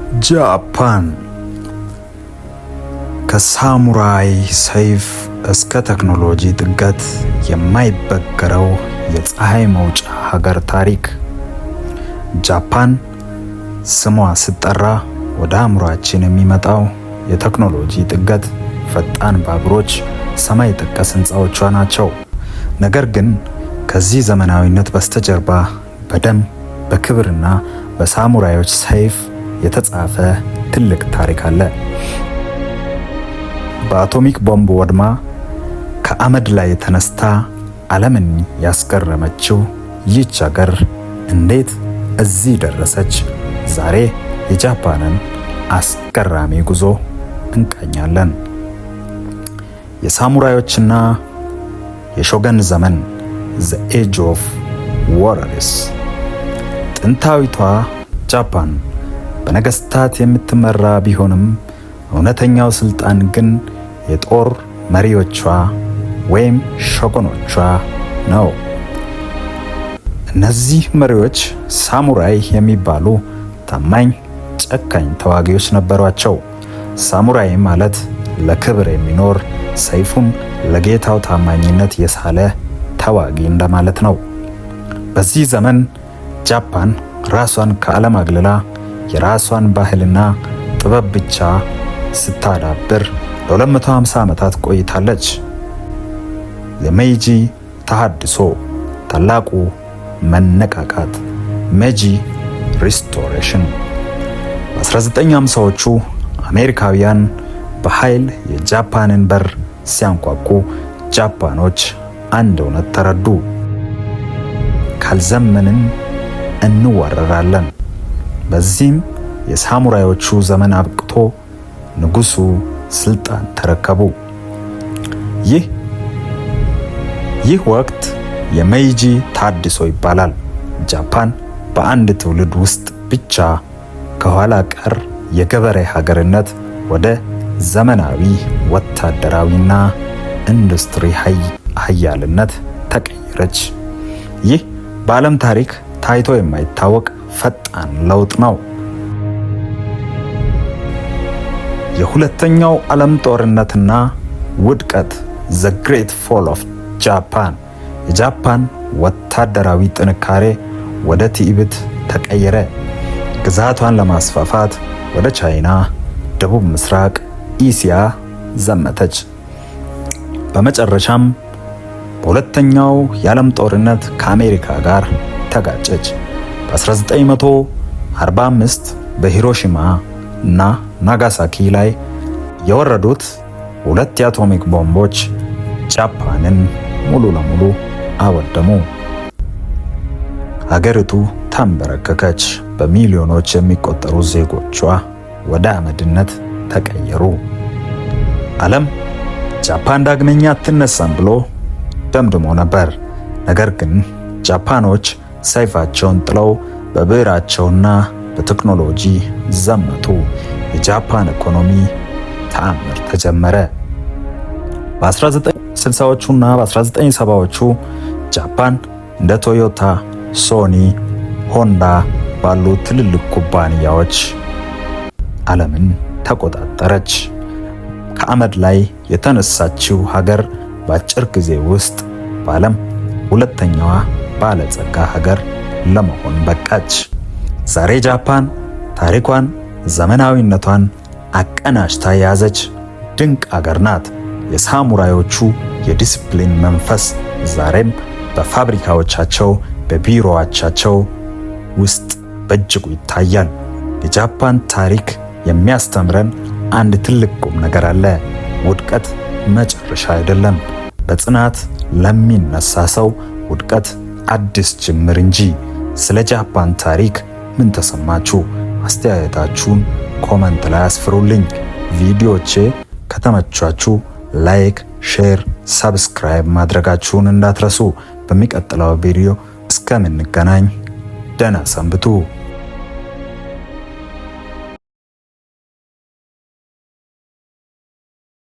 ጃፓን ከሳሙራይ ሰይፍ እስከ ቴክኖሎጂ ጥገት የማይበገረው የፀሐይ መውጫ ሀገር ታሪክ። ጃፓን ስሟ ሲጠራ ወደ አእምሯችን የሚመጣው የቴክኖሎጂ ጥገት፣ ፈጣን ባቡሮች፣ ሰማይ ጠቀስ ህንፃዎቿ ናቸው። ነገር ግን ከዚህ ዘመናዊነት በስተጀርባ በደም፣ በክብርና በሳሙራዮች ሰይፍ የተጻፈ ትልቅ ታሪክ አለ። በአቶሚክ ቦምብ ወድማ ከአመድ ላይ ተነስታ ዓለምን ያስገረመችው ይህች ሀገር እንዴት እዚህ ደረሰች? ዛሬ የጃፓንን አስገራሚ ጉዞ እንቃኛለን። የሳሙራዮችና የሾገን ዘመን፣ the age of warriors። ጥንታዊቷ ጃፓን በነገስታት የምትመራ ቢሆንም እውነተኛው ስልጣን ግን የጦር መሪዎቿ ወይም ሾጎኖቿ ነው። እነዚህ መሪዎች ሳሙራይ የሚባሉ ታማኝ፣ ጨካኝ ተዋጊዎች ነበሯቸው። ሳሙራይ ማለት ለክብር የሚኖር፣ ሰይፉን ለጌታው ታማኝነት የሳለ ተዋጊ እንደማለት ነው። በዚህ ዘመን ጃፓን ራሷን ከዓለም አግልላ የራሷን ባህልና ጥበብ ብቻ ስታዳብር ለ250 ዓመታት ቆይታለች። የሜይጂ ተሃድሶ፣ ታላቁ መነቃቃት፣ Meiji Restoration። በ1950ዎቹ አሜሪካውያን በኃይል የጃፓንን በር ሲያንኳኩ ጃፓኖች አንድ እውነት ተረዱ። ካልዘመንን እንዋረራለን። በዚህም የሳሙራዮቹ ዘመን አብቅቶ ንጉሱ ስልጣን ተረከቡ። ይህ ወቅት የሜይጂ ታድሶ ይባላል። ጃፓን በአንድ ትውልድ ውስጥ ብቻ ከኋላ ቀር የገበሬ ሀገርነት ወደ ዘመናዊ ወታደራዊና ኢንዱስትሪ ሀያልነት ተቀየረች። ይህ በዓለም ታሪክ ታይቶ የማይታወቅ ፈጣን ለውጥ ነው። የሁለተኛው ዓለም ጦርነትና ውድቀት፣ the great fall of Japan። የጃፓን ወታደራዊ ጥንካሬ ወደ ትዕቢት ተቀየረ። ግዛቷን ለማስፋፋት ወደ ቻይና፣ ደቡብ ምስራቅ እስያ ዘመተች። በመጨረሻም በሁለተኛው የዓለም ጦርነት ከአሜሪካ ጋር ተጋጨች። በ1945 በሂሮሺማ እና ናጋሳኪ ላይ የወረዱት ሁለት የአቶሚክ ቦምቦች ጃፓንን ሙሉ ለሙሉ አወደሙ። ሀገሪቱ ተንበረከከች። በሚሊዮኖች የሚቆጠሩ ዜጎቿ ወደ አመድነት ተቀየሩ። ዓለም ጃፓን ዳግመኛ አትነሳም ብሎ ደምድሞ ነበር። ነገር ግን ጃፓኖች ሰይፋቸውን ጥለው በብዕራቸውና በቴክኖሎጂ ዘመቱ። የጃፓን ኢኮኖሚ ተአምር ተጀመረ። በ1960ዎቹና በ1970ዎቹ ጃፓን እንደ ቶዮታ፣ ሶኒ፣ ሆንዳ ባሉ ትልልቅ ኩባንያዎች ዓለምን ተቆጣጠረች። ከአመድ ላይ የተነሳችው ሀገር በአጭር ጊዜ ውስጥ በዓለም ሁለተኛዋ ባለጸጋ ሀገር ለመሆን በቃች። ዛሬ ጃፓን ታሪኳን፣ ዘመናዊነቷን አቀናጅታ የያዘች ድንቅ አገር ናት። የሳሙራዮቹ የዲስፕሊን መንፈስ ዛሬም በፋብሪካዎቻቸው፣ በቢሮዎቻቸው ውስጥ በእጅጉ ይታያል። የጃፓን ታሪክ የሚያስተምረን አንድ ትልቅ ቁም ነገር አለ። ውድቀት መጨረሻ አይደለም። በጽናት ለሚነሳ ሰው ውድቀት አዲስ ጅምር እንጂ። ስለ ጃፓን ታሪክ ምን ተሰማችሁ? አስተያየታችሁን comment ላይ አስፍሩልኝ። ቪዲዮቼ ከተመቿችሁ like፣ share፣ subscribe ማድረጋችሁን እንዳትረሱ። በሚቀጥለው ቪዲዮ እስከምንገናኝ ደህና ሰንብቱ።